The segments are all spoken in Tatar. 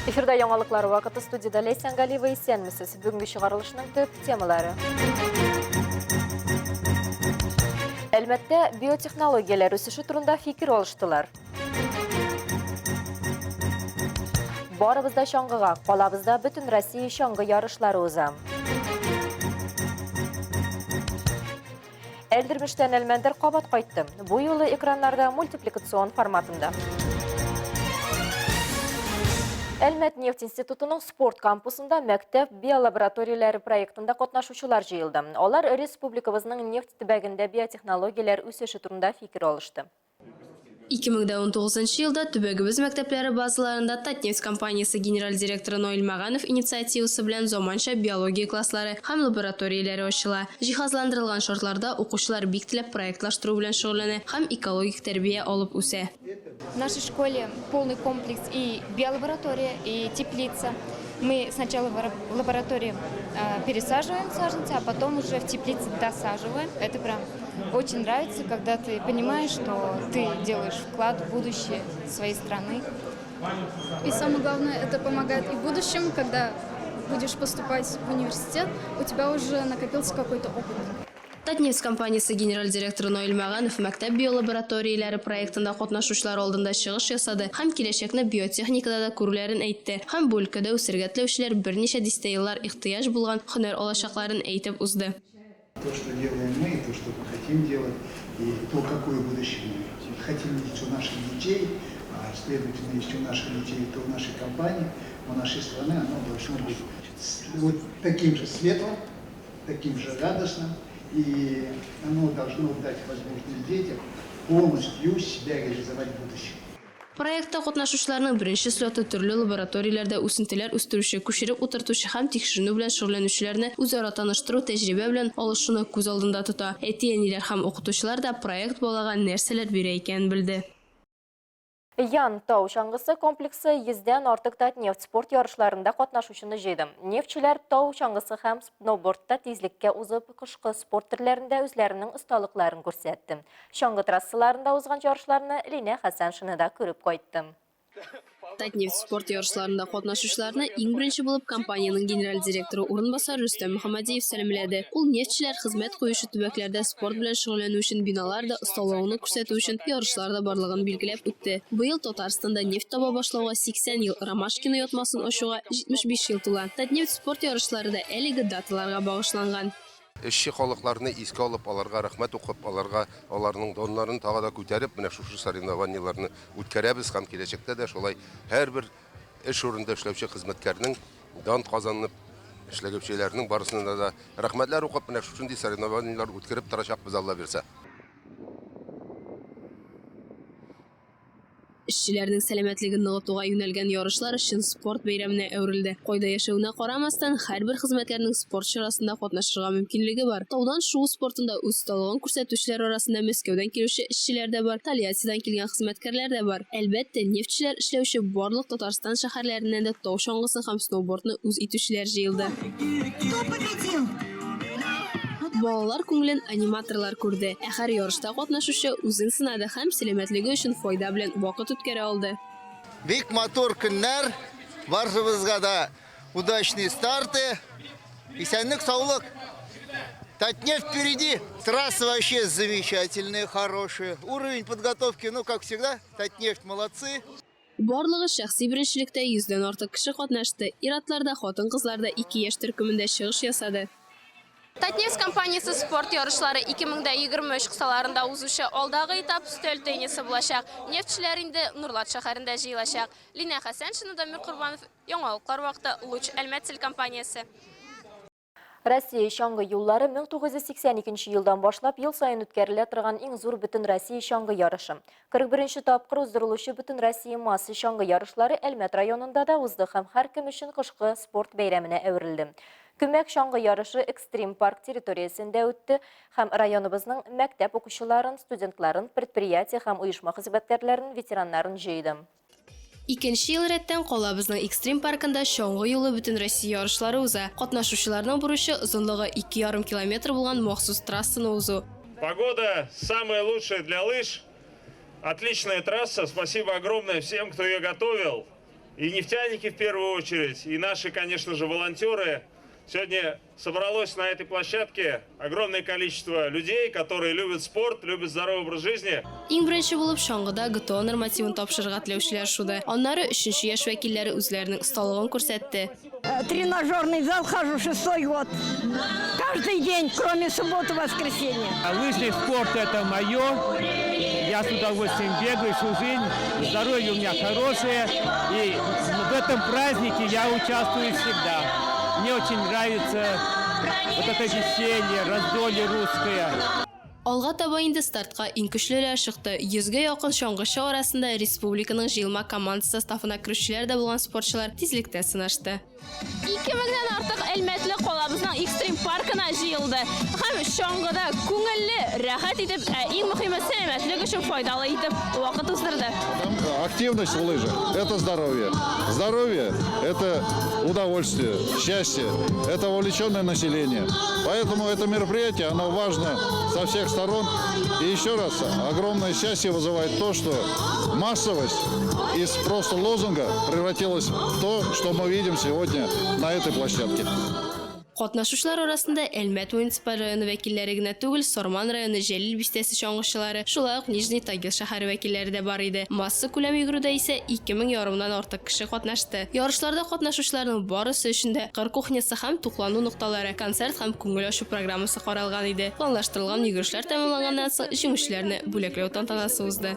Эфирда яңалыклар вакыты студиядә Ләйсән Галиева исәнмесез. Бүгенге чыгарылышның төп темалары. Әлмәттә биотехнологияләр үсеше турында фикер алыштылар. Барыбыз да чаңгыга, калабызда бөтен Россия чаңгы ярышлары уза. Әлдермештән Әлмәндәр кабат кайтты. Бу юлы экраннарда мультипликацион форматында. Әлмәт нефть институтының спорт кампусында мәктәп биолабораторияләре проектында катнашучылар җыелды. Алар республикабызның нефть төбәгендә биотехнологияләр үсеше турында фикер алышты. 2019 елда төбәгебез мәктәпләре базаларында Татнефть компаниясе генераль директоры Наил Мәганов инициативасы белән заманча биология класслары һәм лабораторияләре ачыла. Җиһазландырылган шартларда укучылар бик теләп проектлаштыру белән шөгыльләнә һәм экологик тәрбия алып үсә. В нашей школе полный комплекс и биолаборатория, и теплица. Мы сначала в лаборатории пересаживаем саженцы, а потом уже в теплице досаживаем. Это прям очень нравится, когда ты понимаешь, что ты делаешь вклад в будущее своей страны. И самое главное, это помогает и в будущем, когда будешь поступать в университет, у тебя уже накопился какой-то опыт. Татнефть компаниясе генераль директоры Наил Мәганов мәктәп биолабораторияләре проектында катнашучылар алдында чыгыш ясады һәм киләчәкне биотехникада да күрүләрен әйтте һәм бу өлкәдә үсергә теләүчеләр берничә дистә еллар ихтыяҗ булган һөнәр алачакларын әйтеп узды. То, что делаем мы, и то, что мы хотим делать, и то, какое будущее мы хотим видеть у наших детей, а следовательно, если у наших детей, то у нашей компании, у нашей страны оно должно быть вот таким же светлым, таким же радостным, и оно должно дать возможность детям полностью себя реализовать в будущем. Проектта катнашучыларның беренче слеты төрле лабораторияләрдә үсентеләр үстерүче, күчереп утыртучы һәм тикшеренү белән шөгыльләнүчеләрне үзара таныштыру, тәҗрибә белән алышуны күз алдында тота. Әти-әниләр һәм укытучылар да проект балага нәрсәләр бирә икәнен белде. Ян тау чаңгысы комплексы йөздән артык Татнефть спорт ярышларында катнашучыны җыйды. Нефтьчеләр тау чаңгысы һәм сноубордта тизлеккә узып, кышкы спорт төрләрендә үзләренең осталыкларын күрсәтте. Чаңгы трассаларында узган ярышларны Линә Хәсәншина да күреп кайтты. Татнефть спорт ярышларында катнашучыларны иң беренче булып компаниянең генераль директоры урынбасары Рөстәм Мөхәммәдиев сәламләде. Ул нефтьчеләр хезмәт куючы төбәкләрдә спорт белән шөгыльләнү өчен биналар да, осталыгыңны күрсәтү өчен ярышлар да барлыгын билгеләп үтте. Быел Татарстанда нефть таба башлауга 80 ел, Ромашкино ятмасын ачуга 75 ел тула. Татнефть спорт ярышлары да әлеге даталарга багышланган. Эшче халыкларны искә алып, аларга рәхмәт укып, аларга аларның даннарын тагы да күтәреп, менә шушы соревнованиеләрне үткәрәбез һәм киләчәктә дә шулай һәрбер эш урынында эшләүче хезмәткәрнең дан казанып эшләгәүчеләрнең барысына да рәхмәтләр укып, менә шушындый соревнованиеләр үткәреп торачакбыз, Алла бирсә. Эшчеләрнең сәламәтлеген ныгытуга юнәлгән ярышлар чын спорт бәйрәменә әверелде. Кайда яшәвенә карамастан, һәрбер хезмәткәрнең спорт чарасында катнашырга мөмкинлеге бар. Таудан шуу спортында үз осталыгын күрсәтүчеләр арасында Мәскәүдән килүче эшчеләр дә бар, Тольяттидан килгән хезмәткәрләр дә бар. Әлбәттә, нефтьчеләр эшләүче барлык Татарстан шәһәрләреннән дә тау чаңгысын һәм сноубордны үз итүчеләр җыелды. Кто победил? Балалар күңелен аниматорлар күрде, ә һәр ярышта катнашучы үзен сынады һәм сәламәтлеге өчен файда белән вакыт үткәрә алды. Бик матур көннәр, барыбызга да удачные старты, исәнлек, саулык. Татнефть впереди, трасса вообще замечательная, хорошая, уровень подготовки, ну, как всегда, Татнефть молодцы. Барлыгы шәхси беренчелектә йөздән артык кеше катнашты. Ир-атлар да, хатын-кызлар да ике яшь төркемендә чыгыш ясады. Татнефть компаниясе спорт ярышлары 2023 кысаларында узучы алдагы этап өстәл теннисы булачак. Нефтьчеләр инде Нурлат шәһәрендә җыелачак. Линә Хәсәншина, Дамир Корбанов, Яңалыклар вакыты, Луч, Әлмәт телекомпаниясе. Россия чаңгы юллары 1982 нче елдан башлап ел саен үткәрелә торган иң зур бөтенроссия чаңгы ярышы. 41 нче тапкыр уздырылучы бөтенроссия масса чаңгы ярышлары Әлмәт районында да узды һәм һәркем өчен кышкы спорт бәйрәменә әверелде. Күмәк чаңгы ярышы Экстрим парк территориясендә үтте һәм районыбызның мәктәп укучыларын, студентларын, предприятие һәм оешма хезмәткәрләрен, ветераннарын җыйды. Икенче ел рәттән калабызның Экстрим паркында чаңгы юлы Бөтенроссия ярышлары уза. Катнашучыларның бурычы, озынлыгы 2,5 километр булган махсус трассаны узу. Погода самая лучшая для лыж. Отличная трасса. Спасибо огромное всем, кто ее готовил. И нефтяники в первую очередь, и наши, конечно же, волонтеры. Сегодня собралось на этой площадке огромное количество людей, которые любят спорт, любят здоровый образ жизни. Иң беренче булып чаңгыда ГТО нормативын тапшырырга теләүчеләр шуды. Аннары өченче яшь вәкилләре үзләренең осталыгын күрсәтте. Тренажерный зал хожу шестой год. Каждый день, кроме субботы, воскресенья. Лыжный спорт – это мое. Я с удовольствием бегаю всю жизнь. Здоровье у меня хорошее. И в этом празднике я участвую всегда. Мне очень нравится вот это веселье, раздолье русское. Алга таба инде стартка иң көчлеләр чыкты. Йөзгә якын чаңгычы арасында республиканың җыелма командасы составына керүчеләр дә булган спортчылар тизлектә сынашты. Ике меңнән артык әлмәтле калабызның экстрим паркына җыелды һәм чаңгыда күңелле, рәхәт итеп, ә иң мөһиме сәламәтлек өчен файдалы итеп вакыт уздырды. Активность в лыжах – это здоровье. Здоровье – это удовольствие, счастье, это вовлеченное население. Поэтому это мероприятие, оно важно со всех сторон. И еще раз, огромное счастье вызывает то, что массовость из просто лозунга превратилась в то, что мы видим сегодня на этой площадке. Катнашучылар арасында Әлмәт муниципаль районы вәкилләре генә түгел, Сарман районы Җәлил бистәсе чаңгычылары, шулай ук Нижний Тагил шәһәре вәкилләре дә бар иде. Массакүләм йөгерүдә исә 2000 ярымнан артык кеше катнашты. Ярышларда катнашучыларның барысы өчен дә кыр кухнясы һәм туклану нокталары, концерт һәм күңел ачу программасы каралган иде. Планлаштырылган йөгерешләр тәмамланганнан соң җиңүчеләрне бүләкләү тантанасы узды.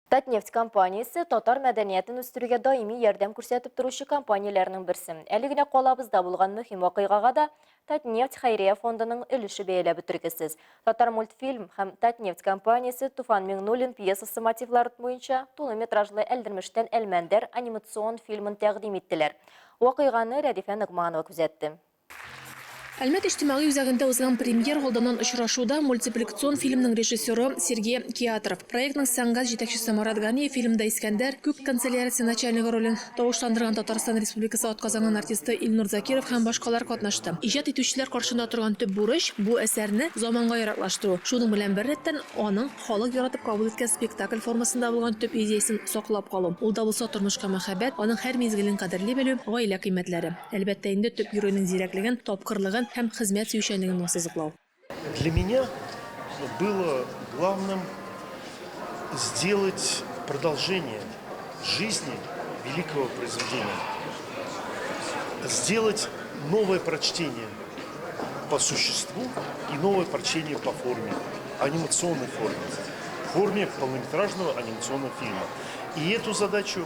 Татнефть компаниясе татар мәдәниятен үстерүгә даими ярдәм күрсәтеп торучы компанияләрнең берсе. Әле генә калабызда булган мөһим вакыйгага да Татнефть хәйрия фондының өлеше бәяләп бетергесез. Татармультфильм һәм Татнефть компаниясе Туфан Миңнуллин пьесасы мотивлары буенча тулы метражлы Әлдермештән Әлмәндәр анимацион фильмын тәкъдим иттеләр. Вакыйганы Рәдифә Ногманова күзәтте. Әлмәт иҗтимагый үзәгендә узган премьер алдыннан очрашуда мультипликацион фильмның режиссеры Сергей Киатров, проектның сәнгать җитәкчесе Марат Ганиев, фильмда Искәндәр, Күк канцеляриясе начальнигы ролен тавышландырган Татарстан Республикасы атказанган артисты Илнур Закиров һәм башкалар катнашты. Иҗат итүчеләр каршында торган төп бурыч, бу әсәрне заманга яраклаштыру, шуның белән беррәттән аның халык яратып кабул иткән спектакль формасында булган төп идеясен саклап калу. Ул да булса тормышка мәхәббәт, аның һәр мизгелен кадерли белү, гаилә кыйммәтләре. Әлбәттә инде, төп геройның зирәклеген, тапкырлыгын һәм хезмәт сөючәнлеген ассызыклау. Для меня было главным сделать продолжение жизни великого произведения. Сделать новое прочтение по существу и новое прочтение по форме, анимационной форме, форме полнометражного анимационного фильма. И эту задачу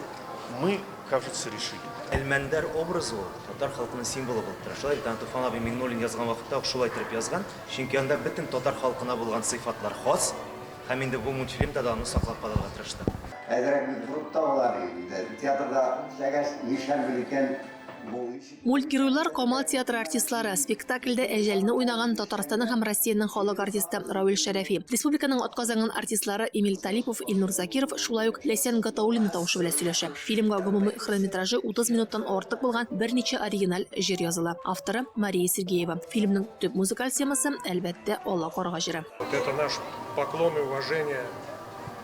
мы, кажется, решили. Әлмәндәр образы ул татар халкының символы булып тора. Шулай бит, аны Туфан абый Миңнуллин язган вакытта ук шулай итеп язган. Чөнки анда бөтен татар халкына булган сыйфатлар хас. Һәм инде бу мультфильмда да аны саклап калырга тырыштык. Әзрәк бит борып та алар инде. Театрда эшләгәч, нишләрбез икән? Мультгеройлар Камал театры артистлары, спектакльдә Әҗәлне уйнаган Татарстанның һәм Россиянең халык артисты Равил Шәрәфи, республиканың атказанган артистлары Эмиль Талипов, Илнур Закиров, шулай ук Ләйсән Гатауллина тавышы белән сөйләшә. Фильмга гомуми хронометражы 30 минуттан артык булган берничә оригиналь җыр языла. Авторы, Мария Сергеева. Фильмның төп музыкаль темасы, әлбәттә, Ала карга җыры. Вот это наш поклон и уважение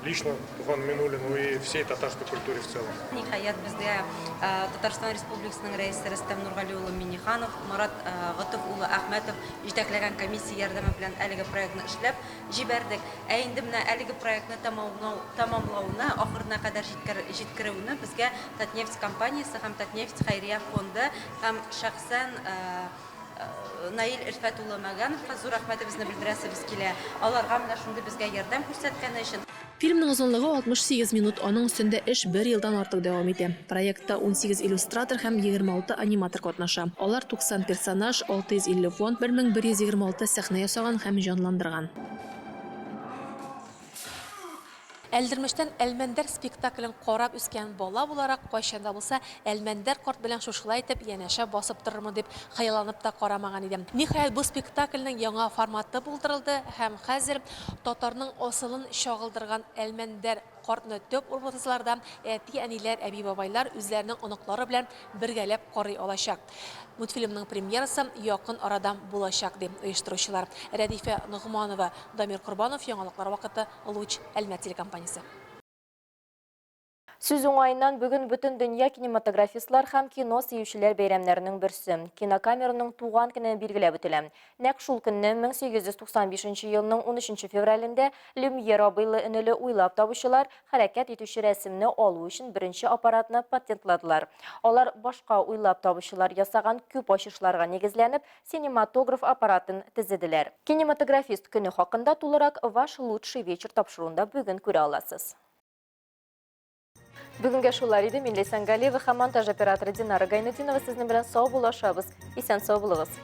лично Туфану Миннуллину и всей татарской культуре в целом. Ниһаять, безгә Татарстан Республикасының Рәисе Рөстәм Нургали улы Миңнеханов, Марат Готыф улы Әхмәтов җитәкләгән комиссия ярдәме белән әлеге проектны эшләп җибәрдек. Ә инде менә әлеге проектны тәмамлауны, ахырына кадәр җиткерүне безгә Татнефть компаниясе һәм Татнефть хәйрия фонды һәм шәхсән Наил Өлфәт улы Мәгановка зур рәхмәтебезне белдерәсебез килә. Аларга менә шундый безгә ярдәм күрсәткәне өчен. Фильмның озынлыгы 68 минут, аның өстендә эш бер елдан артык дәвам итә. Проектта 18 иллюстратор һәм 26 аниматор катнаша. Алар 90 персонаж, 650 фон, 1126 сәхнә ясаган һәм җанландырган. Әлдермештән Әлмәндәр спектаклен карап үскән бала буларак, кайчан да булса Әлмәндәр карт белән шушылай итеп янәшә басып торырмын дип хыялланып та карамаган идем. Ниһаять, бу спектакльнең яңа форматы булдырылды һәм хәзер татарның асылын чагылдырган Әлмәндәр. картны төп образларда әти-әниләр, әби-бабайлар үзләренең оныклары белән бергәләп карый алачак. Мультфильмның премьерасы якын арада булачак, ди оештыручылар. Рәдифә Ногманова, Дамир Корбанов, Яңалыклар вакыты, Луч, Әлмәт телекомпаниясе. Сүз уңаеннан, бүген бөтен дөнья кинематографистлар һәм кино сөючеләр бәйрәмнәренең берсе, кинокамераның туган көне билгеләп үтелә. Нәкъ шул көнне, 1895 нче елның унөченче февралендә Люмьер абыйлы-энеле уйлап табучылар хәрәкәт итүче рәсемне алу өчен беренче аппаратны патентладылар. Алар башка уйлап табучылар ясаган күп ачышларга нигезләнеп, синематограф аппаратын төзеделәр. Кинематографист көне хакында тулырак Ваш лучший вечер тапшыруында бүген күрә аласыз. Бүгенгә шулар иде. Мин Ләйсән Галиева һәм монтаж операторы Динара Гайнутдинова сезнең белән сау булашабыз. Исән сау булыгыз.